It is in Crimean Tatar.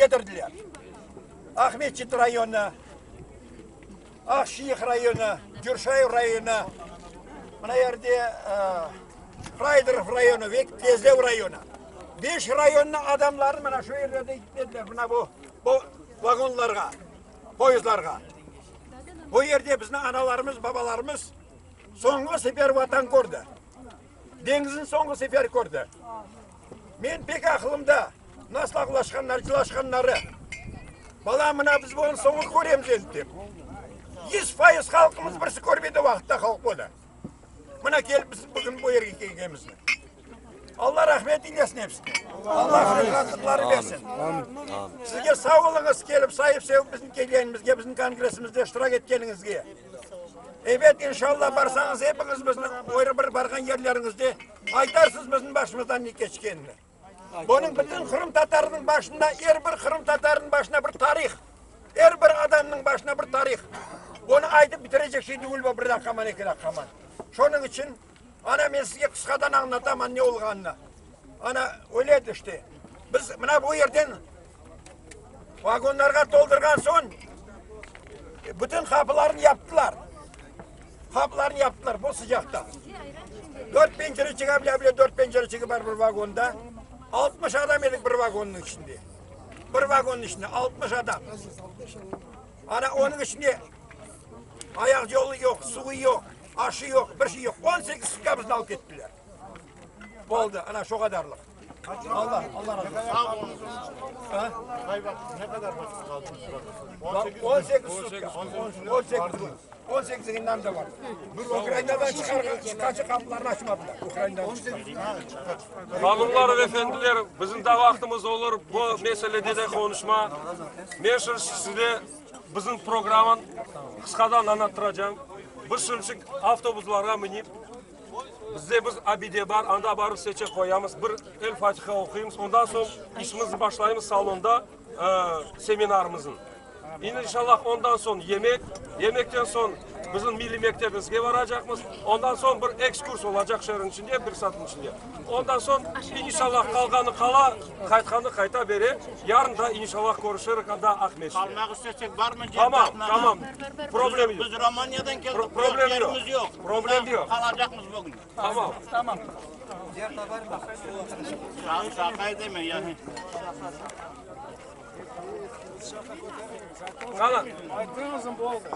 Ketirdiler. Aqmeçit rayonı, Aqşeyh rayonı, Cürşay rayonı, mına yerde Fraydorf rayonı ve Kezlev rayonı. Beş rayonnıñ adamlarını mına şu yerlerde yüklediler, mına bu bu vagonlarğa, poyezdlarğa. Bu yerde bizni analarımız, babalarımız soñğı sefer Vatan kördi. Deñizni soñğı sefer kördi. Men pek aqılımda, nasıl ağlaşqanları, cılaşqanları. Balam, mına biz bunı soñğı köremiz endi, dep. 100% halqımız birisi körmedi o vaqıtta halq bunı. Mına kelip biz bugün bu yerge kelgenimizni. Allah rahmet eylesin episine. Allah hayırlı bersin. Sizge sağ oluñız, kelip sayıp-sevip bizim kelgenimizge, bizim kongressimizde iştirak etkeniñizge. Ebet, inşallah, barsañız, epiñiz bizni ayrı bir barğan yerleriñizde aytarsız bizim başımızdan ne keçkenini. Bunıñ bütün qırımtatarınıñ başında, er bir qırımtatarınıñ başına bir tarih, er bir adamnıñ başına bir tarih. Bunı aytıp bitirecek şey tügül bu bir daqqaman, eki daqqaman. Şonıñ içün, ana, men sizge qısqadan añlataman ne olğanını. Ana, öyle edi işte. Biz mına bu yerden Vagonlarğa toldurğan soñ, bütün qapılarnı yaptılar. Qapılarnı yaptılar bu sıcaqta. Dört pencere çıqa bile bile dört pencereçigi bar bir vagonda. 60 adam edik bir vagonnıñ içinde. Bir vagonnıñ içinde 60 adam. Ana onıñ içinde ayaq yolu yoq, suvu yoq, aşı yoq, bir şey yoq. 18 sutka bizni alıp kettiler. Boldı, ana şu qadarlıq. Allah, Allah razı olsun. Sağ oluñız. Ha? Qay vaqıt, ne qadar vaqıt qaldınız? 18 sutka. 18 kün. 18 günden de var. Ukrainadan çıqarğan, çıqqance qapılarını açmadılar. Ukrainadan çıqqan. Hanımlar ve efendiler, bizim da vaqtımız olur bu meselede de qonuşma. Men şimdi sizge bizim programın qısqadan añlattıracağım. Biz şimşik avtobuslarğa minip, Bizde bir abide bar, anda barıp seçe qoyamız, bir El Fatiha oquymız, ondan soñ işimizni başlaymız salonda, seminarımıznı. İnşallah, ondan soñ yemek, yemekten soñ bizim milliy mektebimizge baracaqmız, ondan soñ bir ekskurs olacaq şeerniñ içinde, bir saatniñ içinde. Ondan soñ, inşallah, qalğanı qala, qaytqanı qayta bere. Yarın da, inşallah, körüşerik anda Aqmescitte. Qalmaq istesek barmı? Tamam, tamam. Problem yoq. Biz Romaniyadan keldik, Problem yoq. yerimiz yoq. Problem yoq. Qalacaqmız bugün. Tamam. Tamam. Şaqa deme ya. Qana. Ayttıñızmı, boldı.